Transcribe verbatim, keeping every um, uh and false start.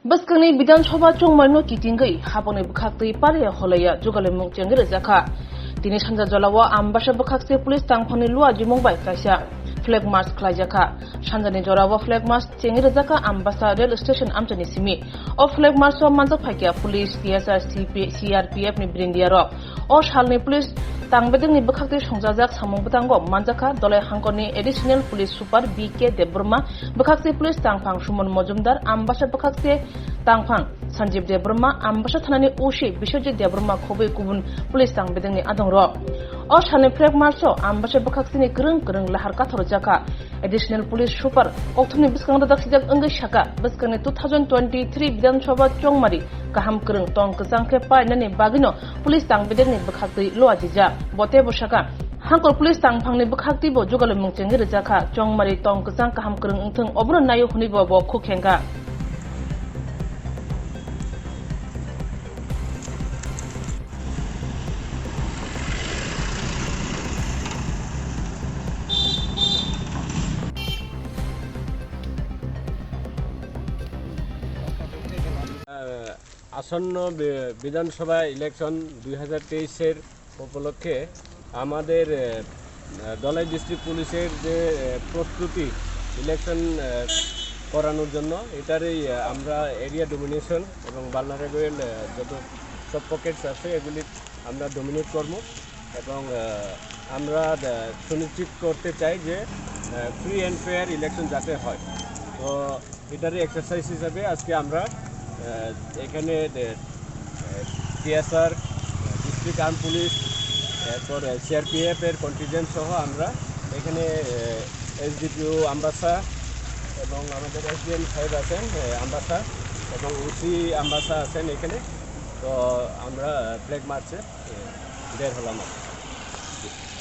Bwskangni Bidhan Sabha chongmarino kitingwi hapangni bwkhaktwi pariya holaiya jugalimung chengwi rwjakha. Tini sanja jolao Ambasa bwkhakse police tangphangni lua jimung bai kaisa flag march khlaijakha. Sanjani jorao flag march chengwi rwjakha Ambasa rail station amchaini simi. O flag march o manjak phaikha police, T S R, C P, C R P F ni birindiyarok. O salni police tangbedengni bwkhaktwi songjajak samung bwtango manjakha Dolai Hangkorni Additional Police Super B K Debbarma, bwkhakse police tangphang Suman Mojumdar, Ambasa bwkhakse tangphang Sanjib Debbarma, Ambasa thanani O C Biswajit Debbarma khobwi kubun police tangbedengni adongrok. O salni flag march o Ambasa bwkhakseni kwrwng kwrwng lahar kathorjakha. Additional Police Super kokthumni bwskango daksijak wngwi saka, bwskangni two thousand twenty-three Bidhan Sabha chongmari kaham kwrwng tong kwchang khe painani bagwino police tangbedengni bwkhaktwi luajijak. Bo teibo saka, Hangkor police tangphangni bwkhaktwibo jugalimung chengwi rwjakha, chongmari tong kwchang kaham kwrwng wngthwng, obono naio hwnwibo bo khuk khengkha. আহ, আসন্ন বি-, বিধানসভা ইলেকশন দুই হাজার তেইশের উপলক্ষে আমাদের, আহ, ধলাই ডিস্ট্রিক্ট পুলিশের যে, আহ, প্রস্তুতি ইলেকশন, আহ, করানোর জন্য, এটারই, আহ, আমরা এরিয়া ডোমিনেশন এবং ভালনারেবল, আহ, যত সব পকেটস আছে, এগুলি আমরা ডোমিনেট করব এবং, আহ, আমরা, আহ, সুনিশ্চিত করতে চাই যে, আহ, ফ্রি অ্যান্ড ফেয়ার ইলেকশন যাতে হয়। তো এটারই এক্সারসাইজ হিসাবে আজকে আমরা, আহ, এখানে, আহ, টিএসআর, ডিস্ট্রিক্ট আর্ম পুলিশ, এরপর, আহ, সিআরপিএফ এর কন্টিনজেন্ট সহ আমরা এখানে, আহ, এসডিপিও আম্বাসা এবং আমাদের এসডিএম সাহেব আছেন, আহ, আম্বাসা এবং ওসি আম্বাসা আছেন এখানে। তো আমরা ফ্ল্যাগ মার্চে, আহ, বের হলাম আর কি।